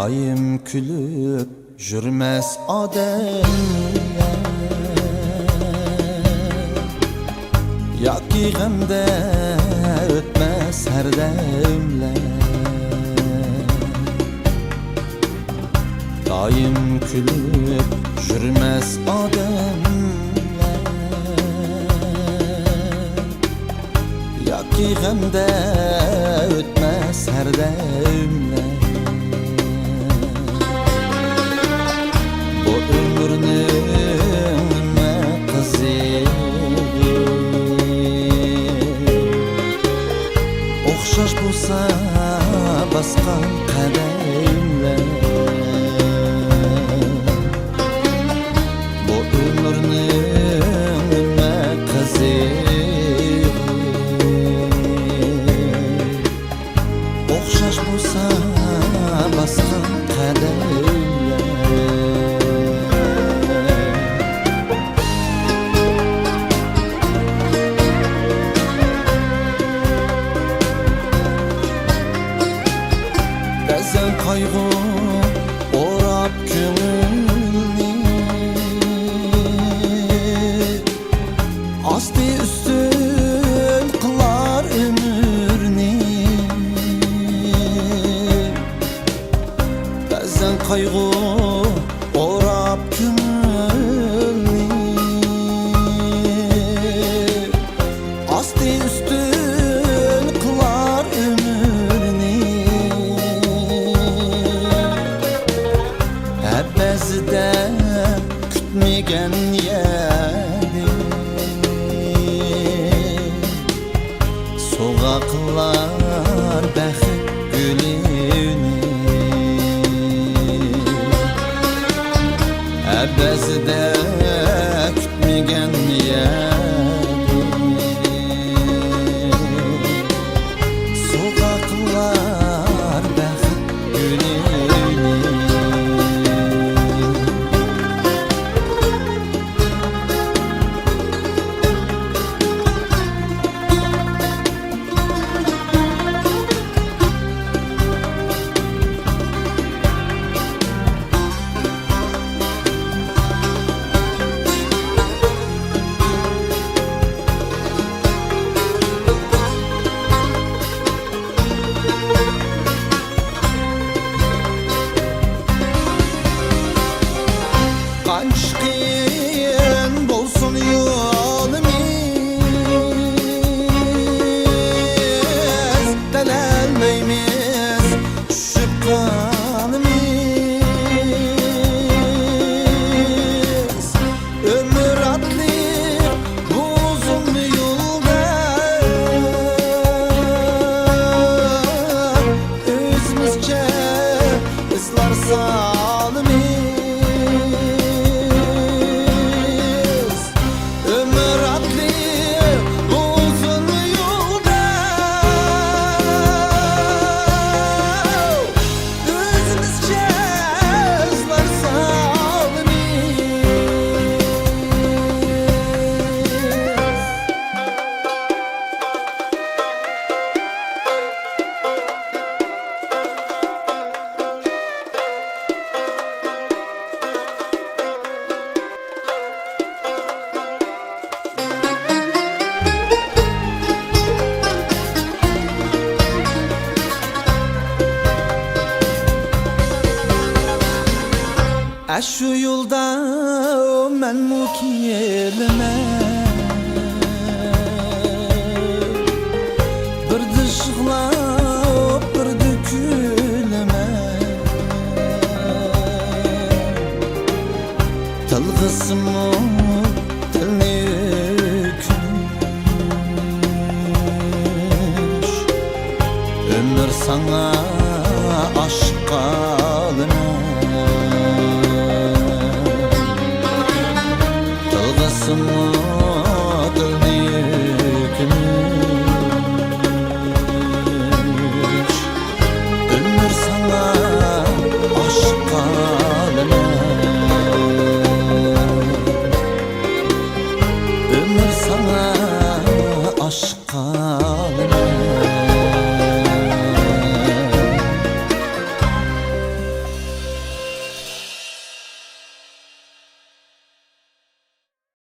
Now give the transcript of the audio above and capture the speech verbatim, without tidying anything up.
دائىم كۈلۈپ يۈرمەس ئادەملەر، ياكى غەمدە ئۆتمەس ھەردەملەر. دائىم كۈلۈپ يۈرمەس ئادەملەر، ياكى غەمدە ئۆتمەس ھەردەملەر. بۇ ئۆمۈرنىڭ نېمە قىزىقى، ئوخشاش بولسا باسقان قەدەملەر. بۇ ئۆمۈرنىڭ نېمە قىزىقى، ئوخشاش بولسا باسقان قەدەملەر. بەزەن قايغۇ ئوراپ كۆڭۈلنى، ئاستى ئۈستۈن قىلار ئۆمۈرنى. بەزەن قايغۇ ئوراپ كۆڭۈلنى، ئاستى ئۈستۈن قىلار ئۆمۈرنى. ھە، بەزىدە كۈتمىگەن يەردىن سوۋغا قىلار بەخت گۈلىنى. ھە، بەزىدە كۈتمىگەن يەردىن سوۋغا قىلار بەخت گۈلىنى. قانچە قىيىن بولسۇن يولىمىز، دەلەلمەيمىز چۈشۈپ قانىمىز. ئۆمۈر ئاتلىق بۇ ئۇزۇن يولدا ئۆزىمىزچە ئىزلار سالىمىز. ئۆمۈر ئاتلىق بۇ ئۇزۇن يولدا ئۆزىمىزچە ئىزلار سالىمىز. ئاشۇ يولدا مەنمۇ كېلىمەن، بىردە يىغلاپ، بىردە كۈلىمەن. تىلغىسىمۇ تىلنى ئۆكۈنۈش، ئۆمۈر ساڭا ئاشىق قالىمەن. تىلغىسىمۇ